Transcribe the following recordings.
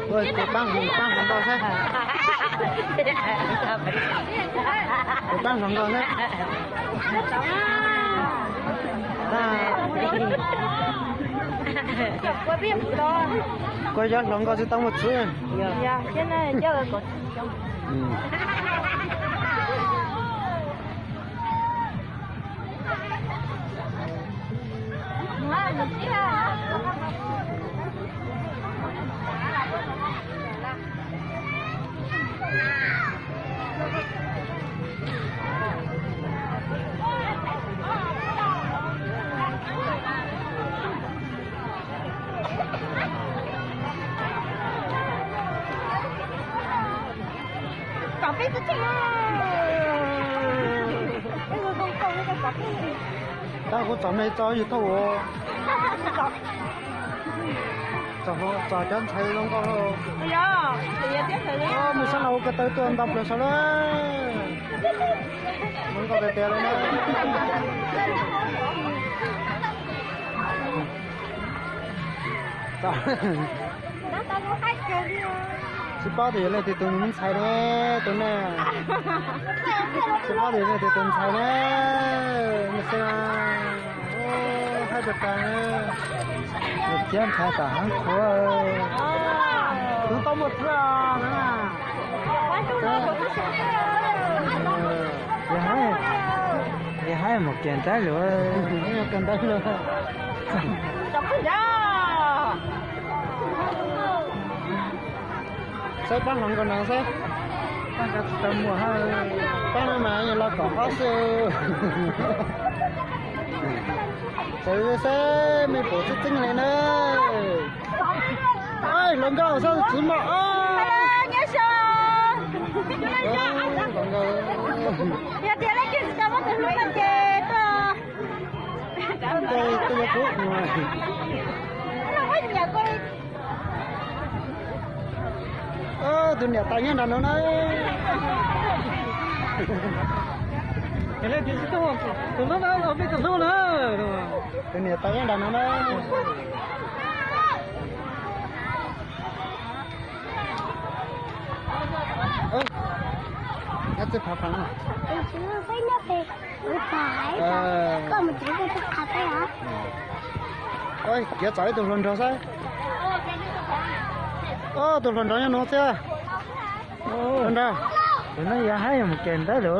Ua, kuv pab hloov, pab hloov nkaus xwb. Kuv pab hloov nkaus xwb. Kuv yuav hloov nkaus tsis tau mus txwv. Kom peb txog tsev. Tab kuv tsom me tso YouTube. Tsom cov ntxhais zoo nkauj. Mus sab laug ua ko taw tuaj ntau plaws saud lawm. Zoo nkauj tiag tiag li na. Tsis paub tias yog leej twg tus ntxhais ne, tus ne. Tsis paub tias yog leej twg tus ntxhais ne. Nws xwb, haib tas tas. Nws thiab ntxhais tam heev khuav. Tus tau muaj txwv na. Yog haib, yog haib mus kiag ntaub lus. Kiag ntaub lus. Saib pab hloov nkaus no saib. Pab nkaus tsis tau muaj hab. Pab no mas yog los kom qab xwb. Txawm saib me pum txeeb txeeb li na. Hloov nkauj saib txiv mog. Yog tias leej twg tsis tau muaj tus hlub no ces tuaj. Tus niam tais nyob nram no na. Tus hlub na, tus hlub na. Tus niam tais nyob nram no na. Nyob txij phav phav na. Kiav txawm ib tug hluas nraug saib. Tus hluas nraug nyob no thiab. Hluas nraug, tus no yog haib mus kiag ntaub lus.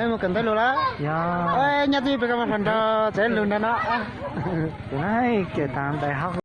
Mus kiag ntaub lus lawm. Yog. Nyob txij peb ko mas hluas nraug tsev lug nrag no. Tus no haib kiag tas ntais hauv.